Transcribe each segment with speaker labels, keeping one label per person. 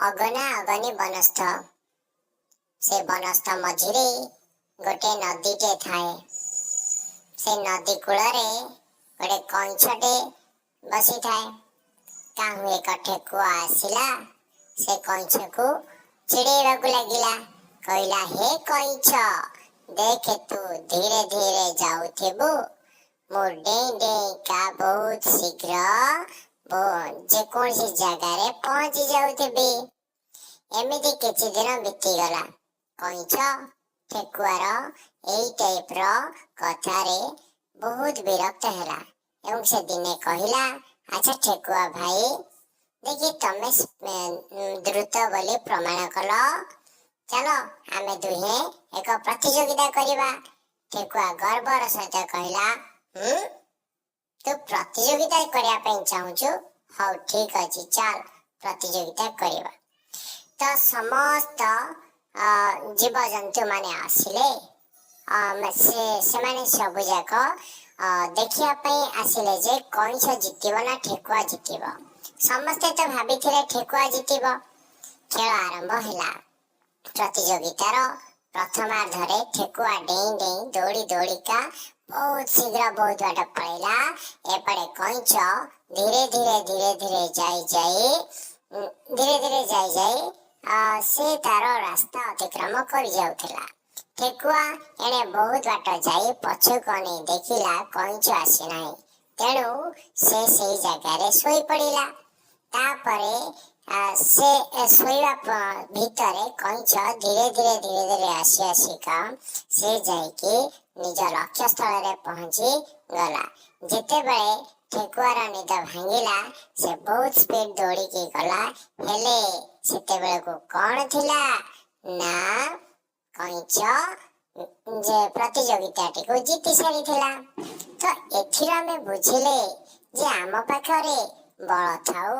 Speaker 1: ଅଗନା ଅଗନି ବନସ୍ତ। ସେ ବନସ୍ତ ମଝିରେ ଗୋଟେ ନଦୀଟେ ଥାଏ। ସେ ନଦୀ କୂଳରେ ଗୋଟେ କଇଁଛଟେ ବସିଥାଏ। କାହୁଁ ଏକ ଠେକୁଆ ଆସିଲା, ସେ କଇଁଛକୁ ଚିଡ଼େଇବାକୁ ଲାଗିଲା। କହିଲା, "ହେ କଇଁଛ, ଦେଖେ, ତୁ ଧୀରେ ଧୀରେ ଯାଉଥିବୁ, ମୁଁ ଡେଇଁ ଡେଇଁକା ବହୁତ ଶୀଘ୍ର ଯେକୌଣସି ଜାଗାରେ ପହଞ୍ଚି ଯାଉଥିବି।" ଏମିତି କିଛି ଦିନ ବିତିଗଲା। କଇଁଛ ଠେକୁଆର ଏଇ ଟାଇପର କଥାରେ ବହୁତ ବିରକ୍ତ ହେଲା ଏବଂ ସେ ଦିନେ କହିଲା, "ଆଚ୍ଛା ଠେକୁଆ ଭାଇ, ଦେଖି ତମେ ଦ୍ରୁତ ବୋଲି ପ୍ରମାଣ କଲ। ଚାଲ, ଆମେ ଦୁହେଁ ଏକ ପ୍ରତିଯୋଗିତା କରିବା।" ଠେକୁଆ ଗର୍ବର ସହିତ କହିଲା, "ହୁଁ, ତୁ ପ୍ରତିଯୋଗିତା କରିବା ପାଇଁ ଚାହୁଁଛୁ? ହଉ, ଠିକ ଅଛି, ଚାଲ ପ୍ରତିଯୋଗିତା କରିବା।" ତ ସମସ୍ତ ଜୀବଜନ୍ତୁ ମାନେ ଆସିଲେ। ସେମାନେ ସବୁଯାକ ଦେଖିବା ପାଇଁ ଆସିଲେ ଯେ କଇଁଛ ଜିତିବ ନା ଠେକୁଆ ଜିତିବ। ସମସ୍ତେ ତ ଭାବିଥିଲେ ଠେକୁଆ ଜିତିବ। ଖେଳ ଆରମ୍ଭ ହେଲା। ପ୍ରତିଯୋଗିତାର ପ୍ରଥମାର୍ଦ୍ଧରେ ଠେକୁଆ ଡେଇଁ ଡେଇଁ, ଦୌଡ଼ି ଦୌଡ଼ିକା ବହୁତ ଶୀଘ୍ର ବହୁତ ବାଟ ପଳେଇଲା। ଏପଟେ କଇଁଛ ଧୀରେ ଧୀରେ ଧୀରେ ଧୀରେ ଯାଇ ଯାଇ ଧୀରେ ଧୀରେ ଯାଇ ଯାଇ ସେ ତାର ରାସ୍ତା ଅତିକ୍ରମ କରିଯାଉଥିଲା। ଠେକୁଆ ଏଣେ ବହୁତ ବାଟ ଯାଇ ପଛକୁ ଅନେଇ ଦେଖିଲା, କଇଁଛ ଆସିନାହିଁ। ତେଣୁ ସେ ସେଇ ଜାଗାରେ ଶୋଇପଡ଼ିଲା। ତାପରେ ସେ ଶୋଇବା ଭିତରେ କଇଁଛ ଧୀରେ ଧୀରେ ଧୀରେ ଧୀରେ ଆସି ଆସିକା ସେ ଯାଇକି ନିଜ ଲକ୍ଷ୍ୟସ୍ଥଳରେ ପହଞ୍ଚି ଗଲା। ଯେତେବେଳେ ଠେକୁଆର ନିଦ ଭାଙ୍ଗିଲା, ସେ ବହୁତ ସ୍ପିଡ ଦୌଡ଼ିକି ଗଲା। ହେଲେ ସେତେବେଳକୁ କଣ ଥିଲା ନା କଇଁଛ ଯେ ପ୍ରତିଯୋଗିତାଟିକୁ ଜିତି ସାରିଥିଲା। ତ ଏଥିରୁ ଆମେ ବୁଝିଲେ ଯେ ଆମ ପାଖରେ ବଳ ଥାଉ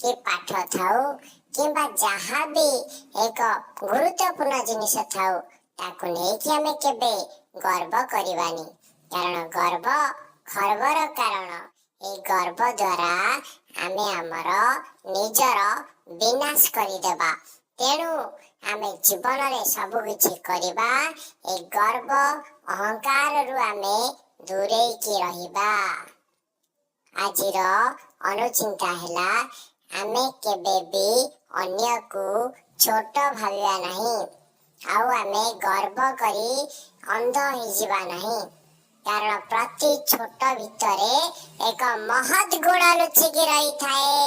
Speaker 1: କି ପାଠ ଥାଉ କିମ୍ବା ଯାହା ବି ଏକ ଗୁରୁତ୍ୱପୂର୍ଣ୍ଣ ଜିନିଷ ଥାଉ, ତାକୁ ନେଇକି ଆମେ କେବେ ଗର୍ବ କରିବାନି। କାରଣ ଗର୍ବ ଖର୍ବର କାରଣ। ଏଇ ଗର୍ବ ଦ୍ୱାରା ଆମେ ଆମର ନିଜର ବିନାଶ କରିଦେବା। ତେଣୁ ଆମେ ଜୀବନରେ ସବୁ କିଛି କରିବା, ଏଇ ଗର୍ବ ଅହଙ୍କାରରୁ ଆମେ ଦୂରେଇକି ରହିବା। ଆଜିର ଅନୁଚିନ୍ତା ହେଲା, ଆମେ କେବେ ବି ଅନ୍ୟକୁ ଛୋଟ ଭାବିବା ନାହିଁ ଆଉ ଆମେ ଗର୍ବ କରି ଅନ୍ଧ ହେଇଯିବା ନାହିଁ। କାରଣ ପ୍ରତି ଛୋଟ ଭିତରେ ଏକ ମହତ୍ ଗୁଣ ଲୁଚିକି ରହିଥାଏ।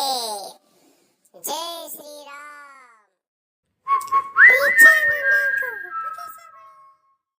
Speaker 1: ଜୟ ଶ୍ରୀ